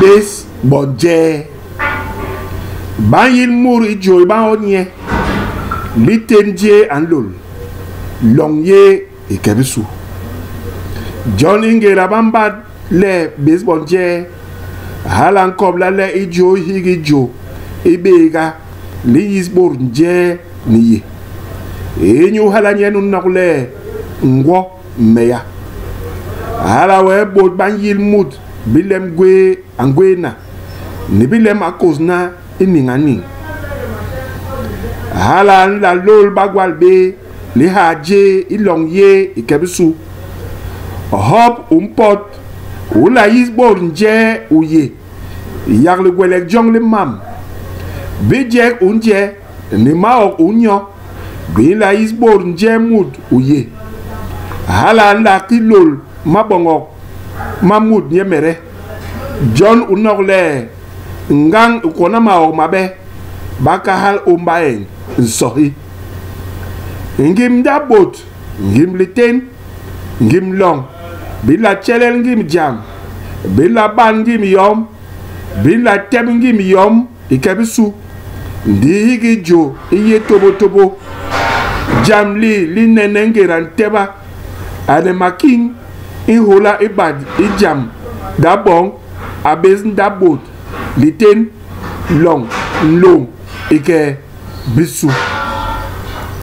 Bés bo njee? Ba nyil mut i jôi ba ñôt nye, litén jé a nlôl, loñ yé i ke bisu. Jon i ngéda ba mbat le bés bo njee, hala a nkobla le i jôi hiki jô i bééga li yis bôt njee ni yé. Inyu hala nyen u nok le ngwo meya. Hala wee bôt ba nyil mut bilem gwé a ngwééna ni bilem a kôsna i niñ a niñ. Hala a nla lôl bagwal bé, lihaa jé, i loñ yé i ke bisu. Hop u mpot u nla yis bôt njee u yé, yak ligwelek joñ li mam. Bijek u nje ni maok u nyo bi nla yis bôt njee mut u yé. Hala a nla ki lôl maboñok ma mut nyemede. Jon u nok le, ngañ i kwona maok mabe, ba kahal ôm baeñ nsohi. Ngim ndap bôt, ngim litén, ngim loñ bi nla tjelel ngim jam, bi nla ban ngim yom, bi nla tep ngim yom i ke bisu. Ndi hiki jô i yé tôbôtôbô. Jam li li nene ngéda nteba ane makiñ i nhôla i bat i jam d'a boñ a bés ndap bôt, litén, loñ, nlôñ i ke bisu.